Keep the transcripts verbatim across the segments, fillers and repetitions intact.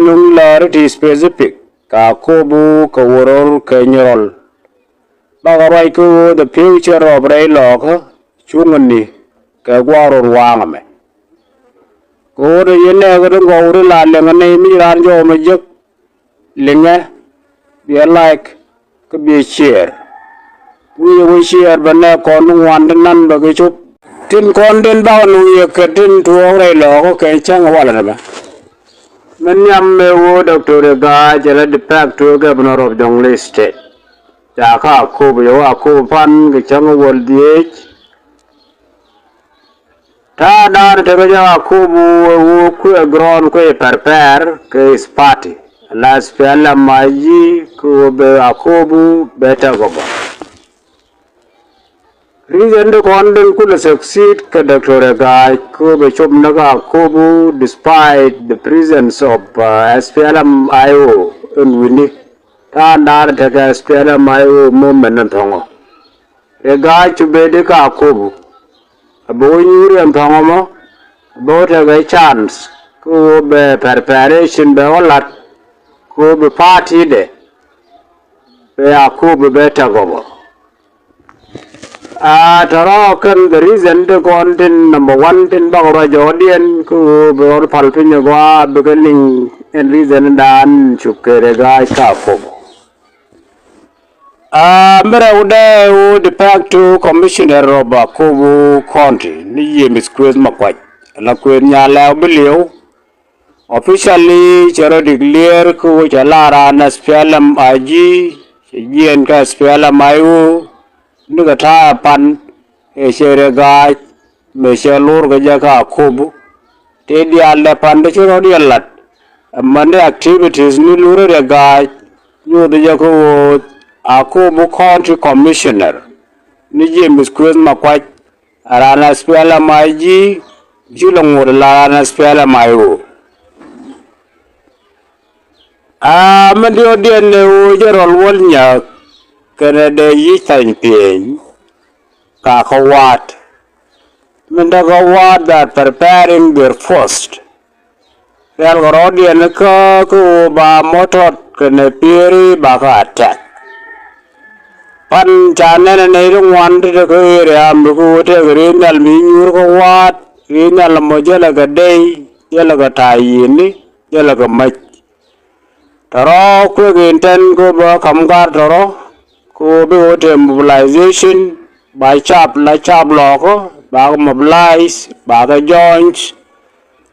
Nuŋ lääri ti specific ka Akobo kɛ wä rɔl kɛ nyɔl. Bakɛ ruac kä ɣöö the future of rɛy lɔɔkä cuŋäni kɛ gua̱a̱r run waaŋ ɛmɛ. Kɛ ɣöö te yɛn nɛɛkä ti gɔw ri la liŋä nɛy mi raan jɔw mɛ jek. Liŋɛ, biɛ like kä biɛ share. Wi̱i̱ wä share bɛ nɛ kɔn ŋuan ti nan bɛ kɛ cop. Tin kɔn tin bak nu yɛ kɛ tin tuɔɔk rɛy lɔɔkä kɛ cäŋ walɛ nɛ bɛ. Min nhiam mëë wä Doctor Riek Gai jɛ la de facto governor of Jonglei State. Ca ka Akobo yɛ wä Akobo pan kɛ cäŋ wäl dhieec. Ta̱a̱ da̱a̱n tekɛ jɛ Akobo ɛ ɣöö kuɛ ground kuɛ pɛrpɛr kɛ his party. La S P L M I G kɛ ɣöö bɛ Akobo bɛ tɛk ɔbɔ. Reason ti kɔn tin kulɛ succeed kɛ Doctor Riek Gai kɛ ɣöö bɛ cop ni kä Akobo despite the presence of uh, S P L M I O in wi̱ni. Ta̱a̱ da̱a̱n tekɛ S P L M I O movement in thɔŋɔ. Riek Gai cu bɛ di kä Akobo. A bɛ wä nyuur yɛn thɔŋ ɔmɔ. A bɛ wä tekɛ chance kä wä bɛ preparation bɛ wä lat kä wä bɛ party dɛ bɛ Akobo bɛ tɛk ɔbɔ. A tɔrɔ kɛn the reason ti kɔn tin number one tin bak rɔ jɔɔdiɛn kä wä bɛ wä pal piny gɔaa bɛ kɛ liŋ ɛn reason dan cuk kɛ Riek Gai kä Akobo. A mi rɛwdɛ wu de facto commissioner of Akobo County ni James Kueth Makuac la Kueth Nyalɛw bi liw. Officially cɛ rɔ declare kä wä cɛ la raan S P L M I G cɛ jiɛn kä S P L M I O ni kɛ ta̱a̱ pan ɛ cɛ rɛ gaac. Mëë cɛ lor kɛ jɛ kä Akobo tëë diaal dɛ pan dee ci rɔ̱diɛn lat. Ɛmɛn dee activities ni lurä dee gaac nyoth jɛ kä ɣöö Akobo County Commissioner ni James Kueth Makuac. Ɛ raan S P L M I G ci lɔ ŋot la raan S P L M I O. A mi diɔ̱ɔ̱diɛn ɛ ɣöö jɛ rɔl wäl nyak kɛnɛ dee yic thany pieny. Ka kä wa̱a̱t min dee kä wa̱a̱t that preparing their first. Rial kɛ rɔ̱diɛn kä kä ɣöö ba mɔtɔt kɛnɛ pieri ba kä attack. Pan ca nɛnɛ nɛy ti ŋuan ti te kä area mi kä ɣöö tëëkɛ ri̱i̱t nhial mi nyuur kä wa̱a̱t ri̱i̱t nhial ɛmɔ jälɛ kɛ dey jälɛ kɛ ta̱a̱ yi̱i̱ni jälɛ kɛ mäc. Tɔrɔ kuek in tɛn ko bä kam gar tɔrɔ ko bi ko te mobilization ba cap la cap lɔkɔ ba ko mobilize ba ko joint.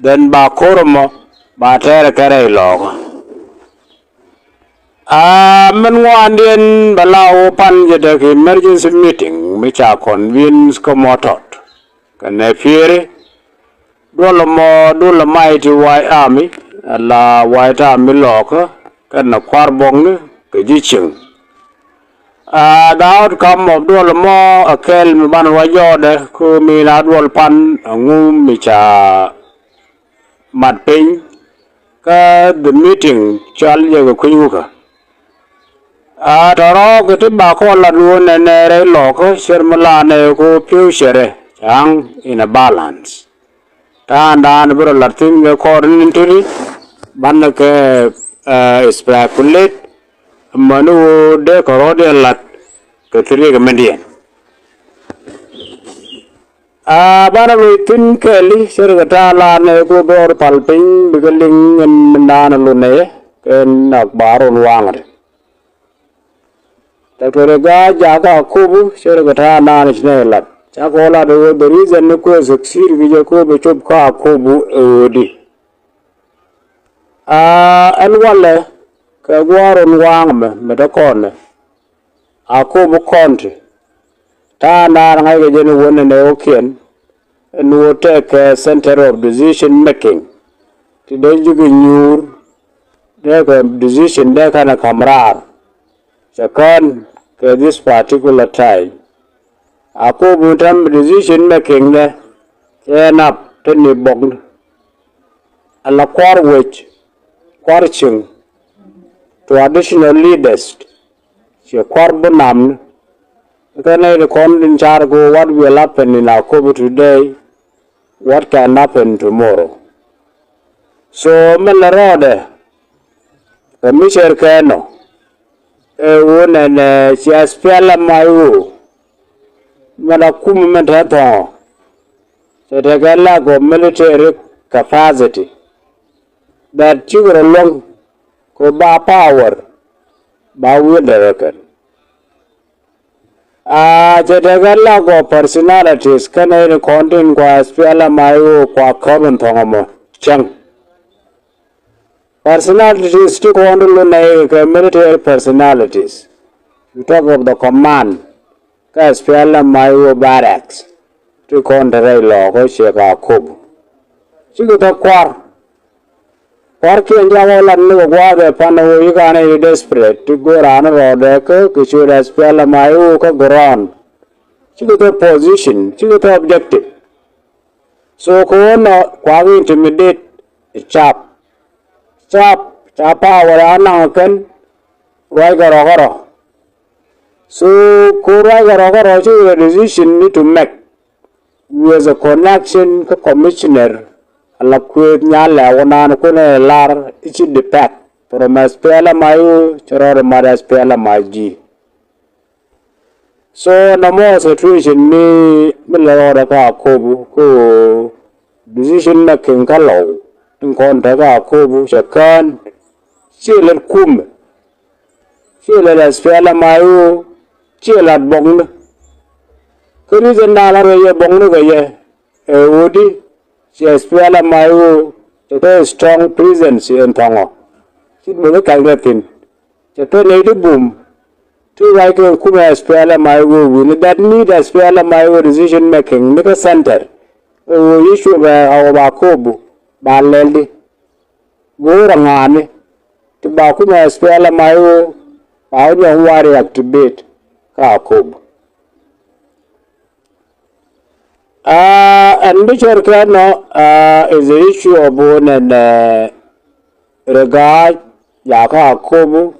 Then ba koromɔ ba tɛɛr kɛrɛ lɔkɔ. A min ŋuandiɛn ba la wo pan jɛ dek emergency meeting mi ca convince ko mɔtɔt kɛnɛ pieri. Duɔl mɔ duɔl mighty White Army ala White Army lɔɔkä kɛn kuar bɔkni kɛ ji̱ cieŋ. A the outcome of duɔl mɔ a kɛl mi ban ruac jɔɔdɛ kä mi la duɔl pan a ŋum mi ca mat piny. Kä the meeting cal jɛ kɛ kui̱ wukä. A tɔrɔ kɛ ti ba kɔ lat wun nɛ nɛ rɛy lɔkä cɛr mi la nɛ ko piw cɛrɛ ca̱ŋ in a balance. Ta̱a̱n da̱a̱n bi rɔ lat thi̱n kɛ kɔr ni tuni banɛ kɛ speculate. Mäni woo dee kɛ rɔɔdiɛn lat kɛ thiriek mindiɛn. A banɛ loc thi̱n kɛɛli cɛr kɛ ta̱a̱ la nɛ ko bɛ ɣɔr pal piny bikɛ liŋ in mindan lun nɛ kɛ nak ba run waŋɛ. Doctor Riek Gai jakä Akobo cɛ rɛ kɛ ta̱a̱ naan ci nɛ lat ca kɔ lat wee the reason ni kuɛ succeed ki jɛ ko bɛ cop kä Akobo ɛ ɣöödi. A ɛn walɛ kɛ gua̱a̱r run waaŋ mɛ mɛ te kɔn nɛ Akobo County ta̱a̱ naan ŋa̱ckɛ jɛ ni wä nɛ nɛ wä kiɛn. Ɛn wä tɛkɛ center of decision making ti dee ji̱ kɛ nyuur dee kɛ decision dee kɛn ɛ ka̱m raar. Cɛ kään kɛ this particular time. Akobo mi ta̱m decision making dɛ cɛ nap te ni bɔkni. Ala kua̱r wec kua̱r cieŋ traditional leaders. Ciɛ kua̱r bi namni. Kɛ nɛy ti kɔn tin car ko what will happen in Akobo today, what can happen tomorrow. So min lɛ rɔɔdɛ Kɛ mi cär kɛ nɔ ɛ ɣöö nɛnɛ ci SPLM-IO mɛn a kum mɛn te thɔŋɔ. Cɛ tekɛ lack of military capacity that cikɛ rɔ luäŋ kɛ ba power ba wi̱i̱ dɛrɛ kɛn. A cɛ tekɛ lack of personalities kɛnɛ in kɔn tin kua SPLM-IO kua käp in thɔŋ ɛmɔ cäŋ. Personalities ti kɔn ti lunɛ kɛ military personalities. You talk of the command kä SPLM-IO barracks ti kɔn te rɛy lɔɔk kä ciɛ ka kop. Cikɛ thä kuar. Kuarkiɛn jakä lat ni kɛ gua̱a̱th ɛ pan ɣöö yi kanɛ yi desperate ti go̱o̱r raan rɔɔdɛ kä kɛ ciöt SPLM-IO kä ground. Cikɛ thä position, cikɛ thä objective. So kɛ ɣöö nɔ kuak intimidate cap. Cap, cap power a naŋ kɛn ruac kɛ rɔ kärɔ. So kɛ ruac kɛ rɔ kärɔ cikɛ decision need to make with a connection kä commissioner ala kuëëth nyalɛ wä naan kunɛ lar i̱ ci defect from SPLM-IO ci rɔɔdɛ mat SPLM-IG. So nɔmɔ situation mi mi lɛ rɔɔdɛ kä Akobo kä decision making kä Lɔw in kɔn te kä Akobo cɛ kään ciɛ lät kumɛ. Ciɛ lɛ la SPLM-IO ciɛ lat bɔkni. Kä reason dan la rɛ yɛ bɔkni kɛ yɛ ɛ ɣöö di ci SPLM-IO cɛ thɛ strong presence in thɔŋɔ. Ci duɔth i̱ ka̱ny rɛ thi̱n cɛ thɛ nɛy ti bum ti ruac kɛ kumɛ SPLM-IO wi̱ni that need SPLM-IO decision making ni kä center. Ɛ ɣöö yi cuɔpɛ a wä ba Akobo ba lɛl di. Go̱o̱r aŋaani ti ba kumɛ SPLM-IO ba wä nyɔk wa reactivate kä Akobo. Aa ɛn bi cär kɛ nɔ aa is the issue of wun ɛn ɛ Riek Gai jakä Akobo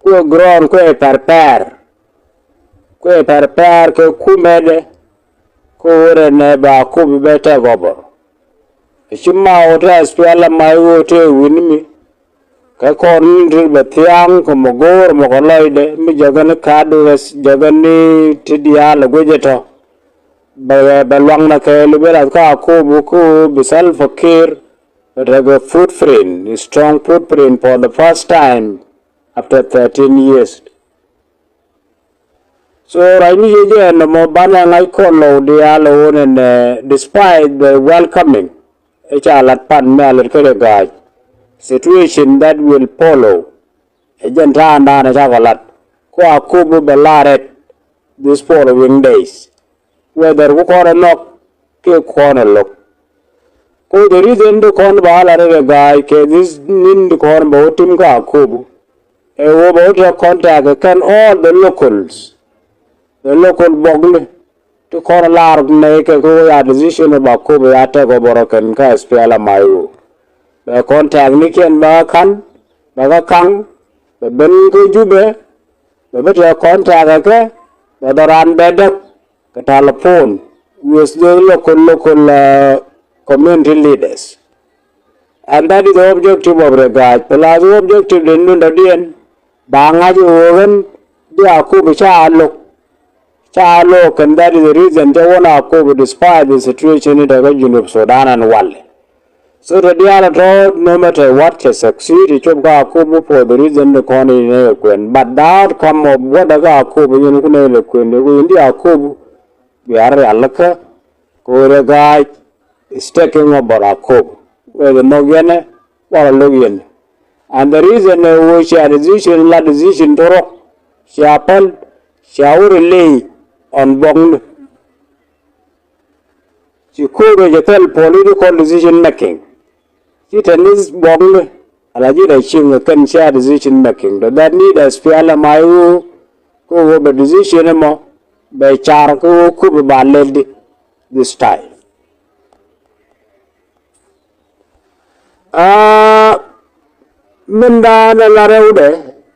kuɛ ground kuɛ pɛrpɛr. Kuɛ pɛrpɛr kɛ kumɛdɛ kä wun ɛn ɛ ba Akobo bɛ take over. Ɛ ci ma wä te SPLM-IO te wi̱ni mi. Kɛ kɔn ni ti bɛ thia̱a̱ŋ kɛ mɔ go̱o̱r mɔ kɛ lɔcdɛ mi jäkä ni ka̱a̱t wes jäkä ni ti diaal ɛ guic ɛ tɔ. Bɛ bɛ luaŋnɛ kɛ lubɛ lath kä Akobo kä bi Salva Kiir bɛ tekɛ footprint, strong footprint for the first time after thirteen years. So ruacni yec ɛn nɔmɔ banɛ ŋa̱c kɔn Lɔw diaal ɛ wun ɛn ɛ despite the welcoming. Ɛ ca lat pan mi a lät kä Riek Gai situation that will follow. Ɛ jɛn ta̱a̱ naan ɛ cakɔ lat kua Akobo bɛ la rɛt this following days. Whether ku kɔn ɛ nhɔk kiɛ kɔn ɛ lo̱k. Ko the reason di kɔn ba la rɛt ɛ ga̱a̱c kɛ this nin di kɔn bɛ wä tim kä Akobo. Ɛ wä bɛ wä tɛ contact kɛn all the locals. The local bɔkni ti kɔn lar nɛy kɛ kɛ wä ya decision ba Akobo ya take over kɛn kä SPLM-IO. Bɛ contact ni kiɛn bɛ kä ka̱n bɛ kä kaŋ bɛ ben kä Jubɛ. Bɛ bi tɛ contact kɛ bɛ dhɔran bɛ däk kɛ telephone with the local local uh, community leaders. And that is the objective of Riek Gai. Plus the objective den dun dɔ̱diɛn ba ŋa̱c ɣöö ɣän di Akobo ca lo̱k. Ca lo̱k and that is the reason cɛ wä na Akobo despite the situation in the Junub Sudan and walɛ. So te diaal tɔ no matter what cɛ succeed cop kä Akobo for the reason di kɔn in nɛ kuɛn. But the outcome of what kä Akobo yin ku nɛ lɛ kuɛn di ku in di Akobo bia rialikä. Kɛ ɣöö Riek Gai is taking over Akobo. Whether nhɔk yɛnɛ wala lo̱k yɛnɛ. And the reason ɛ ɣöö cia decision la decision torok cia päl cia wä rely on bɔkni. Ci ko̱o̱r ɛ cɛ thil political decision making. Ci te ni bɔkni ala ji̱ rɛ cieŋ ɛ kɛn cia decision making. Dɔ that need SPLM-IO kä ɣöö bɛ decision ɛmɔ bɛ car kä ɣöö kup ba lɛl di this time. Aa min da̱a̱n ɛ la rɛwdɛ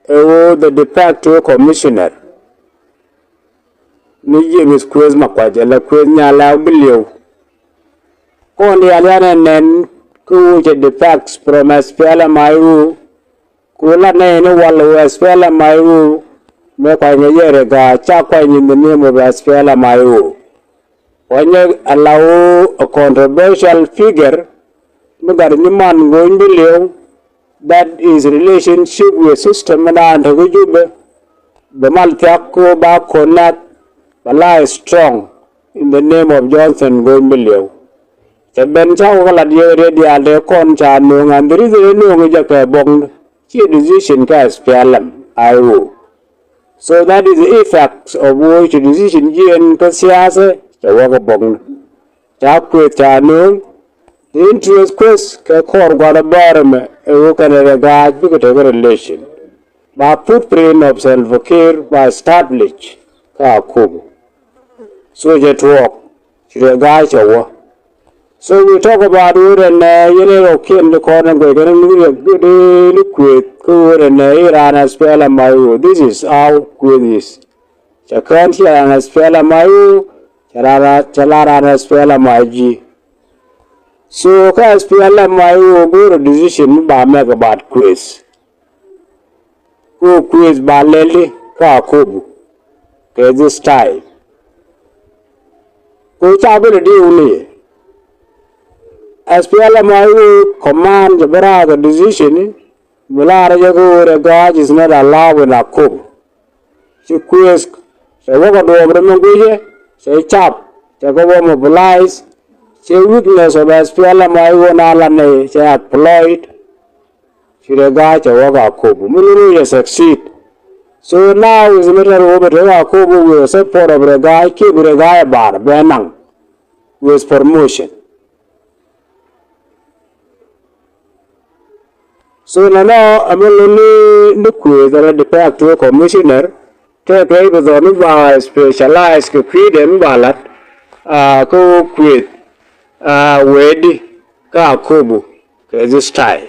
ɛ ɣöö the de facto commissioner ni James Kueth Makuac ɛ la Kueth Nyalɛw Biliw. Kɔn diaal yan ɛ nɛn kä ɣöö cɛ de facto from SPLM-IO. Wu la nɛy ni wal wu S P L M I O. Mɛ kuany kɛ yɛrɛ gaa ca kuany in the name of S P L M I O. Kuanyɛ ala wu a controversial figure mi gat nyiman go̱o̱ny bi liw. That is relationship with system mi daan te kä Jubɛ. Bɛ mal thiak ko ba connect ba la strong in the name of Johnson go̱o̱ny bi liw. Cɛ ben ca wä kä lat yɛ rɛy diaal dee kɔn ca nööŋ an the reason ɛ nööŋ jɛ kɛ bɔkni ci decision kä S P L M I O. So that is the effect of wä ci decision jiɛn kä siasa cɛ wä kä bɔkni. Ca kueth ca nööŋ the interest kueth kɛ kɔr gua̱n a bäär ɛmɛ ɛ wä kɛnɛ rɛ ga̱a̱c bikɛ tekɛ relation. Ba footprint of Salva Kiir ba establish kä Akobo. So cɛ tuɔɔk ci rɛ ga̱a̱c cɛ wä. So we talk about wurɛ nɛ yɛn ɛ rɔ kiɛn di kɔn ɛ guɛc kɛn ni riɛk di ni kueth kä wurɛ nɛ iran S P L M I O. This is how kueth is. Cɛ kään ci ran S P L M I O, cɛ ran cɛ la ran S P L M I G. So kä S P L M I O go̱o̱rɛ decision mi ba mɛk about kueth. Ko kueth ba lɛli kä Akobo kɛ this time. Ko ca bi lɛ diw ni yɛ. S P L M I O command jɛ bi raak ɛ decision ni mi lar jɛ kä wurɛ ga̱a̱c is not allowed in Akobo. Ci kueth cɛ wä kɛ duɔɔp ri mi guicɛ cɛ cap cɛ kɛ wä mobilize. Cɛ weakness of S P L M I O na la nɛ cɛ exploit. Ci rɛ ga̱a̱c cɛ wä kä Akobo mi ni ru yɛ succeed. So now is matter of wä bɛ te kä Akobo with support of rɛ ga̱a̱c kiɛ bi rɛ ga̱a̱c ɛ bar bɛ naŋ with promotion. So nɔnɔ ɛmɛ loni ni kuëëth ɛn a de facto commissioner tɛkɛ i̱ bi dhɔn i̱ ba specialize kɛ kui̱dɛ mi ba lat. Kä wä kuëëth wee di kä Akobo kɛ this time.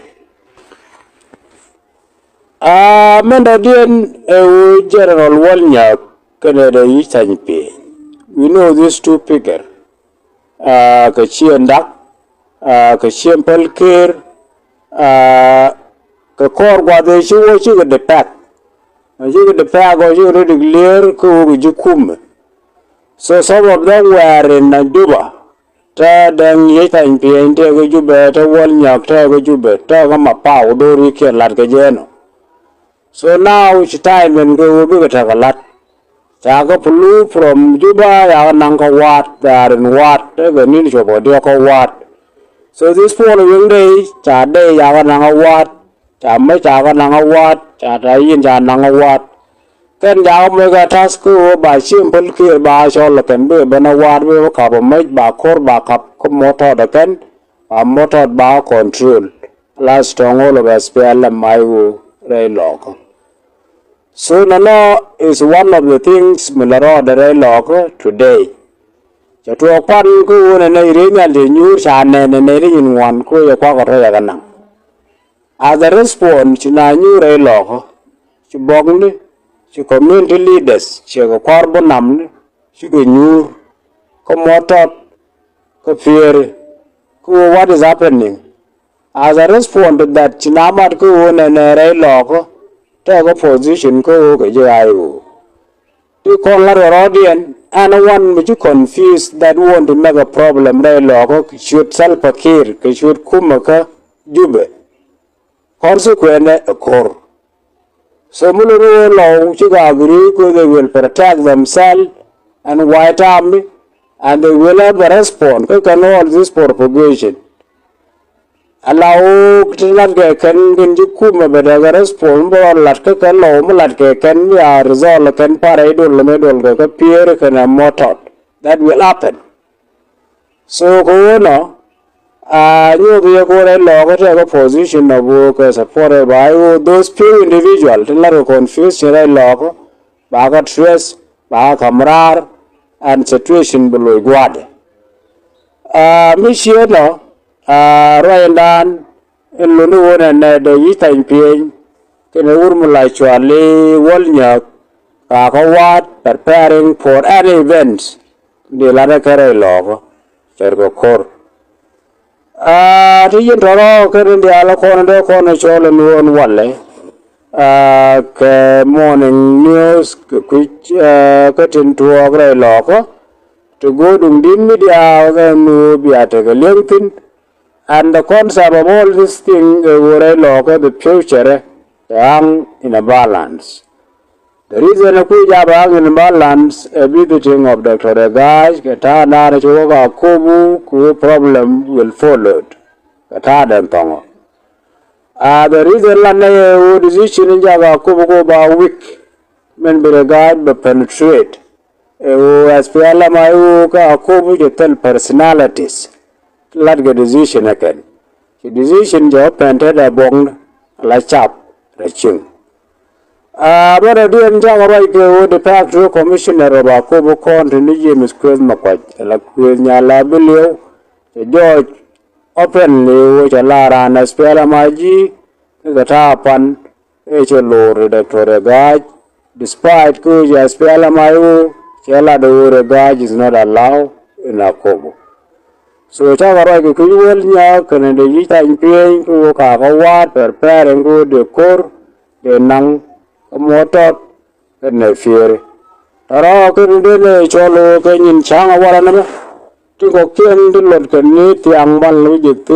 Mɛn dɔ̱diɛn ɛ wä General Wal Nyak kɛnɛ dɛ yi̱ thany piny. We know these two figure. Kɛ ciɛ ndak kɛ ciɛ päl ker. Kɛ kɔr guath ëë ci wä cikɛ depɛk. Cikɛ depɛk ɔ cikɛ rɔ declare kä wä kɛ ji̱ kumɛ. So some of them were in Juba. Tɛ dɛŋ yiec thany piɛny tɛ kä Juba tɛ Wal Nyak tɛ kä Juba tɛ kä Mapaw do̱r wi̱i̱ kiɛ lat kɛ jɛ ɛnɔ. So now ci time in kɛ wä bikɛ tekɛ la̱t. Ca kɛ pulu from Juba ca kɛ naŋ kä Waat, they are in Waat, tɛ kɛ ni̱n cuɔp kɛ diɔk kä Waat. So this following day ca day ca kɛ naŋ kä Waat. Ca mä ca kɛ naŋ kä Waat, ca ta yin ca naŋ kä Waat. Kɛn ca kɛ moc kɛ ta̱th kä ɣöö ba simple kiɛ ba cɔl kɛn bikɛ ben kä Waat bikɛ kap kä mäc ba ko̱r ba kap kä mɔtɔt kɛn ba mɔtɔt ba control. Last stronghold of S P L M I O rɛy lɔkä. So nɔnɔ is one of the things mi la rɔɔdɛ rɛy lɔkä today. Cɛ tuɔɔk pan kä ɣöö nɛnɛ i̱ rɛy nhial cɛ nyuur ca nɛn nɛnɛ ri nyin ŋuan kä ɣöö cɛ kuakä tɔ̱ cɛ kɛ naŋ. As a response ci na nyuur rɛy lɔkä ci bɔkni ci community leaders ciɛ kɛ kua̱r bä namni cikɛ nyuur kä mɔtɔt kä pieri kä ɣöö what is happening. As a response to that ci na mat kä ɣöö nɛnɛ rɛy lɔkä tɛkɛ position kä ɣöö kɛ ji̱ I O. Ti kɔn lat kɛ rɔɔdiɛn ɛn wan mi ci confuse that want to make a problem rɛy lɔkä kɛ ciöt Salva Kiir kɛ ciöt kumɛ kä Jubɛ. Consequence ɛ ko̱r. So mi lot ɣöö lɔw cikɛ agree kɛ they will protect themselves and White Army and they will have a response kä kɛn all this propagation. Ala ɣöö ti lat kɛ kɛn kɛn ci kumɛ bɛ dee kɛ response bɛ rɔ lat kä kɛn lɔw mi lat kɛ kɛn mi a result kɛn parɛ idol lɛ mi dol kɛ kä pier kɛn ɛ mɔtɔt. That will happen. So kɛ ɣöö nɔ a nyuɔth yɛ kɛ ɣöö rɛy lɔɔkä tɛkɛ position of ɣöö kɛ supported by ɣöö those few individual tin lat kɛ confusion rɛy lɔɔkä ba kɛ trace ba kɛ ka̱m raar and situation bi loc gua̱a̱dɛ. Mi ciëënɔ ruac ɛndan in luni ɣöö nɛnɛ dee yi̱ thany pieny kɛnɛ wur mi la cuali Wal Nyak ka kä Waat preparing for any events. Di lat ɛ kɛ rɛy lɔɔkä cɛr kɛ ko̱r. Ti yin tɔrɔ kɛn in diaal kɔn dee kɔn cɔl in ɣöö ɛn walɛ. Aa, kɛ morning news kɛ kui̱c, aa, kä tin tuɔɔk rɛy lɔkä ti go̱o̱r duŋdi̱t media kɛ mi ɣöö bia tekɛ li̱eŋ thi̱n. And the concept of all this thing ɛ ɣöö rɛy lɔkä the future ɛ hang in a balance. The reason ɛ kui̱ jabɛ hang in a balance ɛ visiting of Doctor Riek Gai kɛ ta̱a̱ naan ɛ ci wä Akobo kɛ ɣöö problem will followed kɛ ta̱a̱ dɛn thɔŋɔ. Aa, the reason la nɛy ɛ ɣöö decision in jak Akobo kɛ ɣöö ba weak min bi Riek Gai bɛ penetrate. Ɛ ɣöö SPLM-IO kä Akobo cɛ thil personalities lat kɛ decision ɛ kɛn. Ci decision jɛ wä pɛn tetdɛ buɔ̱ŋ la cap rɛ cieŋ. Aa, bä rɔ diɛn jak ruac kɛ ɣöö de facto commissioner of Akobo County ni James Kueth Makuac, la Kueth Nyala Biliw, cɛ jɔɔc openly ɣöö cɛ la raan SPLM-IG kɛ kɛ ta̱a̱ pan ëë cɛ lo̱r Doctor Riek Gai, despite kä ɣöö cɛ SPLM-IO cɛ lat ɣöö Riek Gai is not allowed in Akobo. So cakɛ ruac kɛ kui̱ wäl nyak kɛnɛ dee yic tha̱a̱ny pieny kä ɣöö kakä wa̱a̱t pɛr pɛr ɛn kä ɣöö dee ko̱r dee naŋ kä muɔ̱t tɔt kɛnɛ fieri. Tɔ̱ rɔ̱ kɛnɛ dee nɛ cɔl ɣöö kɛ nyin ca̱ŋ a walan ɛmɛ ti kɔ̱kiɛn ti luɔt kɛn ni thiaŋ ban lo̱c jɛ thi̱n.